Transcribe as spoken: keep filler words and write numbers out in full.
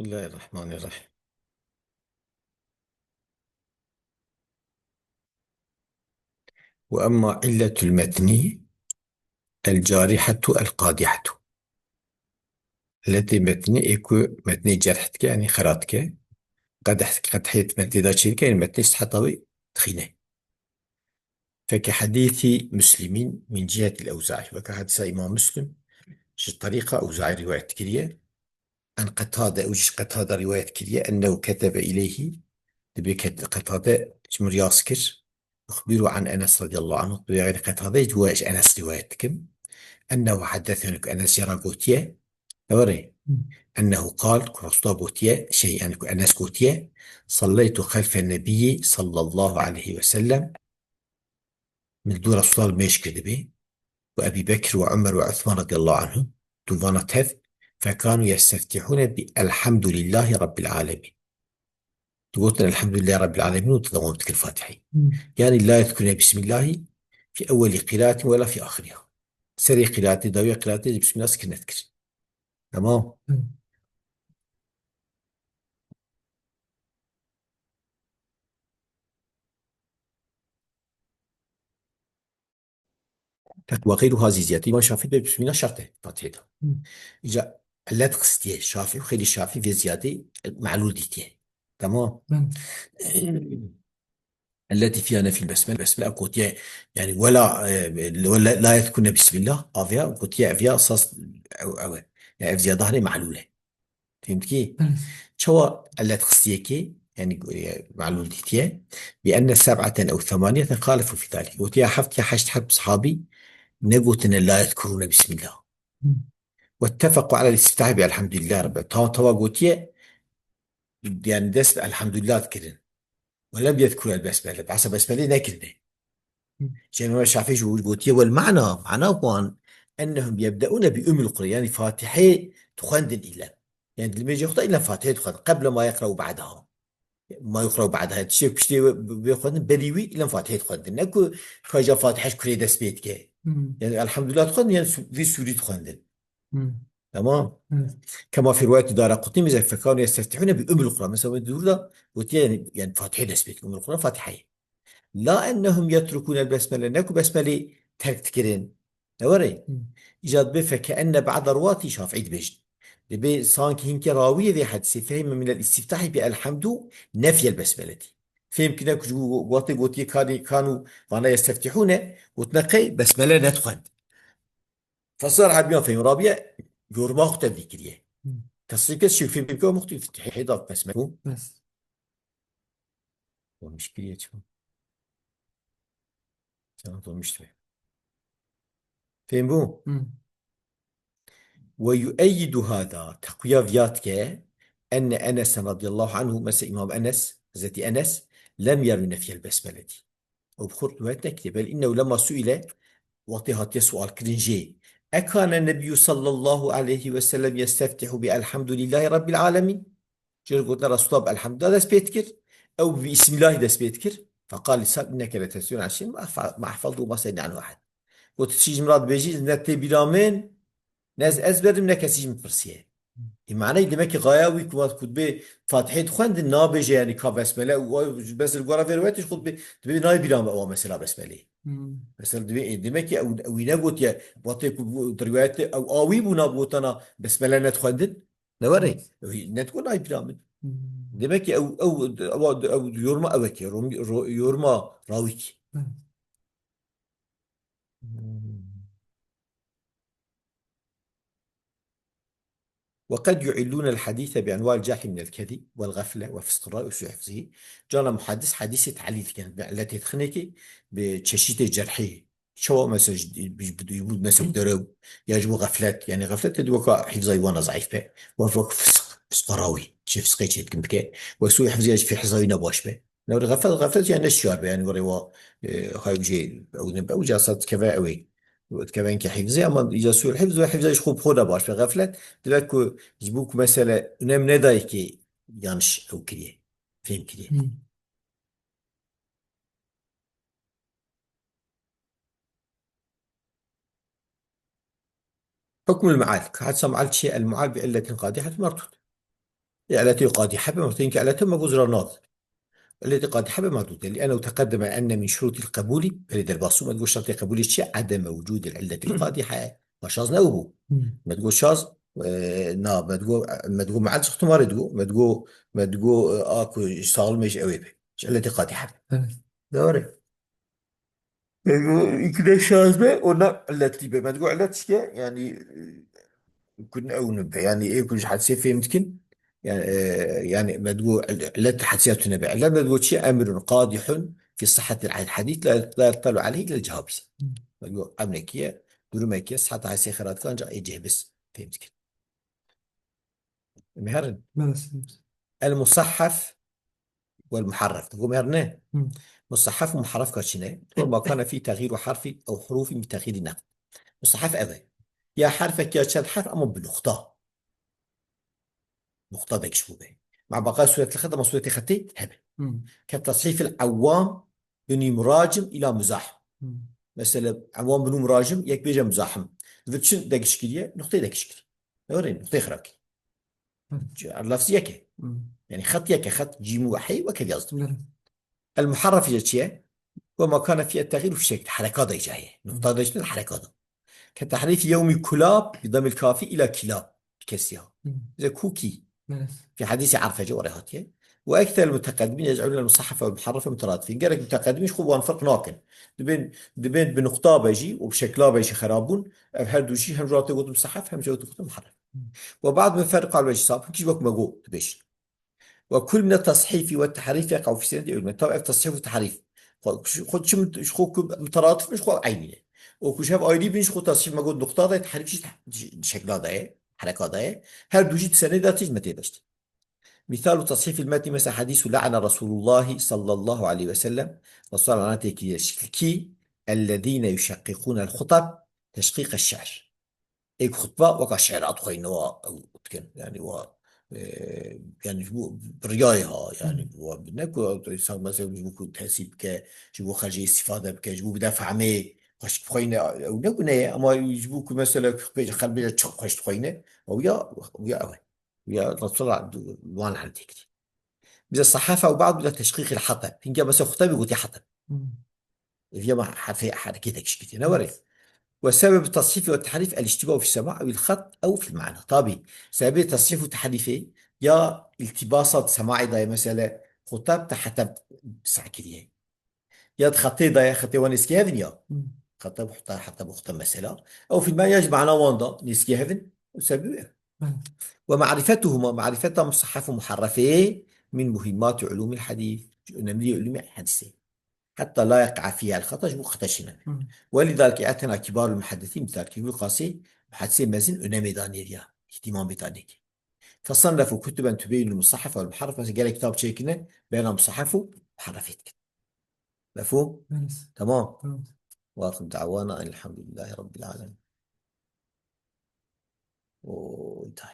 بسم الله الرحمن الرحيم. وأما علة المتن الجارحة القادحة. Letê metnê ê ku metnê cerh dike, yanî xera dike, qedeh dike, qedhiyê metnê da çê dike, yanî metnê siheta wê dixîne. فكحديث مسلم من جهة الأوزاعي. Weke hedîsa Îmam Muslim ji terîqa Ewzaî rîwayet kiriye. An Qetade, ew jî ji Qetade rîwayet kiriye. Ennehu ketebe ileyhî. Dibê Ket-, Qetade ji min yaz kir. Uxbiru an Enes radiyallahu anhu. Dibê xeyrî Qetade ji we ji Enes rîwayet dikim. Ennehu haddeseni, ku Enes jê re gotiye. Ewre. Hı. Ennehu qal, ku Resulullah gotiye, şey, yani ku Enes gotiye, "Salleytu xelfen nebiyyi sallallahu aleyhi ve sellem." Min dû Resulullah mêş kirdibî. Û Ebî Bekir ve Umer ve Usman radiyallahu anhum, dûvana tev, fekanu yesteftihune bi Elhamdülillahi Rabbil Alemin. Digotin Elhamdülillahi Rabbil Alemin û didewam dikir Fatihayê. Hmm. Yani la yezkurune Bismillahi fi ewweli qiratin ve la fi ahiriha. Serê qiraatê, dawiyê qiraatê de Bismillah zikir nedikir. Tamam. Hmm. Tek ve xeyru hazî ziyade. Îmam Şafî de Bismillah şert e Fatihê de. Hı. Îca illet xistiye Şafî û xeyrî Şafî vê ziyade melûl dîtiye. Tamam. Hı. Elleti fiha nefyul besmele. Besmele gotiye, yani wela, e, wela la yezkurune Bismillah, aviya gotiye eviya sas ew, ew e. Yani ev ziyade hanê melûl e. Fehmtî? Evet. Çawa illet xistiyekê, yani, e, melûl dîtiye? Bi enne seb'aten ew themaniyeten xalefu fi zalik. Gotiye heft ya heşt heb sahabî negotine la yezkurune Bismillah. Hı. Wettefequ alel istiftahî bi elhamdülillah Rabbil. Tawa, tawa gotiye, yani dest bi elhamdülillah dikirin. Ve lem yezkur el besmele. Behsa besmelê nekirine. Hı. Îmam Şafî jî gotiye, wel mana, mana wan ennehum yebdeûne bi Ummul Qura. Yani Fatihê dixwendin îlem. Yani dilmêjê xwe de îlem Fatihê dixwendin. Qeble ma yeqra û ba'daha. Ma yuqra û ba'daha. Tiştê piştê wê, wê xwendin, berî wî îlem Fatihê dixwendin. Ne ku xweja Fatihe ji kurê dest pê dike. Hı. Yani elhamdülillah dixwendin, yani su-, vî sûrî dixwendin. Hı. Tamam. Evet. Kema fi rivayeti Daraqutnî mesela fekanu yesteftihune bi Ummul Qura. Mesela wê dûr da gotiye yani, yani Fatihê dest pê dike. Ummul Qura Fatiheyê. La ennehum yetrukûnel besmele. Ne ku besmelê terk dikirin. Ne were? Hı. Îca dibê feke enne ba'da ruwatî Şafî dibêjin. Dibê sanki hinkê rawiyê vê hedîsê fehîme minel istiftahî bi elhamdu nefyel besmeletî. Fêm kine ku ji wextê gotiye kanî, kanu vana yesteftihûne, gotine qey besmele nedixwend. Fesar hebîyan fehîm rabiye yorma xwe tevlî kiriye. Hı. Tesrîf kes şî fêm bike muxtî hêda besmele. Bes. Olmuş kiriye çi? Sana olmuş be. Fehîm bû? Hı. Ve yueyyidu hada, teqwiya viya dike, enne Enesen radiyallahu anhu, mesela Îmam Enes, Hezretî Enes, lem yerwi nefyel besmeletî. Ew bi xwe rivayet nekiriye. Bel innehu lema suile, wextê hatiye sual kirin jê. Ekane Nebiyyû sallallahu aleyhi ve sellem yesteftihu bi elhamdülillahi rabbil alemin. Jê re gotine Resulullah bi elhamdülillah dest pê dikir. Ew bi Bismillahî dest pê dikir. Feqal li Sa'd, "Inneke letesteftihu an şey'in ma ehfa-, ma ehfaztuhu ma sa'elteni anhu ehad." Got, "Tiştî ji min re dibêjî, ez ne tê bîra min, ne ez ezber im, ne kesî ji min pirsiye." Ê manayê demek ki gaya wî ku, ku dibê Fatihê dixwendin, nabêje yani ka besmele û, û bes li gora vê rivayetê ji xwe dibê, dibê nayê bîra me ewa mesela besmelê. Hmm. Mesela dibê, ê, demek ki ew, ew wî negotiye, wextê ku bu, di rivayetê ew awî bû, nabgotana besmele nedixwendin. Ne were? Ew ne dikon ay bira min. Hmm. Demek ki ew, ew, ew, ew yorma ewek e, rom-, ro-, yorma rawik. Hmm. Ve qed yu'illûnel hadîse bi enwa'il cehli minel kezîb vel gafle ve fisqir ra'y ve sû'î hifzî. Cana muhaddis hadîsê te'lîl dikin. Bi illetê dixinê ki bi çeşîtê cerhê. Çawa mesela ji, ji, ji bo mesela derew ya ji bo xeflet, yani xeflet de weka hîfza wana zayıf be. Wek, wek fisq, fisqa rawî, çi fisqê çêdikin bike. Wek sûî hîfzî ya ji fî hîfza wî ne baş be. Lewre xeflet, xeflet yani ne şiyar be, yani were wa, e, hay jê ew ne be, ew ca sa dikeve ew ê. Dikeve enke hîfzî ama îca sûî hîfz ve hîfza ji xwe bi xwe ne baş be. Xeflet, divek ku ji bo ku mesele önem nedayê ki yanlış ew kiriye, fêm kiriye. Hmm. Hukmul mual. Hadisa mual çi? El mual bi illetin qadihatin merdud. Lê eletê qadîhe be, wextê ke elete me goz ra nat. Eletê qadîhe be merdûd e. Lî ene teqedeme enne min şurûtîl qebûlî, belê derbasû me digo şertê qebûlî çi ye? Edeme wicûdîl elletîl qadîhe. Ma şaz ne ew bû. Hmm. Me digo şaz, e, na, me digo, me digo meal çixtu marê digo, me digo, me digo, e, a ku salim e ji ew ê be. Ji eletê qadîhe be. Evet. Doğru. Me digo, îkide şaz be, ona illetî be. Me digo, illet çi ye? Yani, e, kun ew nibe. Yani, ê ku ji hadisê fêm dikin, yani, e, yani, me digo, il-, illet hadisê tune be. Illet me digo çi ye? Emrun qadihun fi sihhatil hadis, la, la yuqtalu aleyhi illa cehabiz. Hmm. Me digo, emrekî ye, durumekî ye, sihheta hadisê xerat kan ca ê cehbiz fêm dikin. Em herin. Belê, sî. El musahhaf wel muharraf. Digo em herin ne? Hı. Musahhaf û muharraf ka çi ne? Huwa ma kana fî teğyîru harfî ew hurufî bi teğyîrî neqd. Musahhaf ev e. Ya harfek ya çend harf ama bi nuqta. Nuqta bek ji bo be. Ma baqa suret xet ama suretê xetê hebe. Hı. Ke tashîfil ewam binî muracim îla muzahim. Hı. Mesela, ewam binû muracim, yek bêje muzahim. Divê çi degiş kiriye? Nuqteyê degiş kiriye. Öyle nuqteyê xira kiriye. Hı. Lafzî yek e. Hı. Yani xet yek e, xet cîm û hey weke yazdım. Belê. El muharref jî çi ye? Ve ma kana fî et-teğyîr û fî şekl, hereka da jî heye. Nuqta da jî hereka da. Ke tehrîf yewmî kulab, bi damil kafî îla kilab. Kesiya. Hı. Bize kûkî. Evet. Fi hadîsê Erfece oraya hatiye. Ve ekser muteqedimîn yec'alûn el musahhafe vel muharrafe muteradifîn. Gerek muteqedimîn ji xwe wan ferq nakin. Dibên, dibên bi nuqta be jî û bi şekla be jî xerab bûn. Ev her du jî hem ji wextê gotin musahhaf hem ji wextê gotin muharraf. Hı. Ve ba'd min ferqa el wecî sab, hinkî ji wek me got dibêjin. Ve kul mine tashîfî ve tehrîf yeqe'u fî senedî ilmî. Tabi ev tashîf û tehrîf. Xwe, xwe çi mit-, ji xwe ku muteratif bin, ji xwe eynî ne. O ku ji hev ayrî bin, ji xwe tashîf me got nuqta da ye, tehrîf jî te-, şekla da ye, hereka da ye. Her du jî di senedê de tê ji me tê de işte. Mîsal û tashîfîl metnî mesela hadîs û le'ene Resûlullahî sallallahu aleyhi ve sellem. Resulullah lanetê kiriye şekil kî, ellezîne yuşeqqîqûnel xutab teşqîqe şi'r. Êk xutba weka şi'ra dixweyne wa ew dikin. Yani wa, e, yani ji bo bi riyayê ha, yani wa ne ku insan mesela ji bo ku tesî bike, ji bo xercê îstîfade bike, ji bo bide fehmê, xweş dixweyne, ew ne ku ne ye, ama ji bo ku mesela xelk bêje çi xweş dixweyne, ew ya, ew ya ew e. Ya Resulullah wan hem têkirî. Bize sahafa û ba'd bize teşqîqîl hateb. Hinga mesela xutebî gotî hateb. Hmm. Ev ya ma harfê herekê teşkîl kiriye. Ne were? Ve sebeb tashifi ve tehrif el iştiba fi sema ew il xat ew fil mana. Tabi. Sebebê tashif û tehrifê ya iltibasat semaî daye mesela xutab te hateb sa kiriye. Ya di xetê de ye, xetê wan nêzkî hev in ya. Hmm. Xete bi xuta, heta bi xuta mesela. Ew fîlme ya ji mana wan da nêzkî hev in, û sebî wê. Hmm. Ve marîfetuhuma, marîfeta musahhaf û muharrefê min muhîmmatî ulûmîl hadîs. Ji önemli ulûmê hadîsê. Heta la yeqa fîha el xeta, ji bo xeta çênebe. Hmm. Ve lidalike i'tena kibarul muhaddisîn bi zalike. Ji bo qasî muhaddisê mezin önemê danê ya, îhtîmamê danê. Fesannefu kutuben tubeyinul musahhaf vel muharref. Mesela gelek kitab çêkine, beyna musahhaf û muharrefê dikin. Mefhûm? Evet. Tamam. Tamam. Ve axiru da'wana elhamdülillahi rabbil alemin. O, intihâ.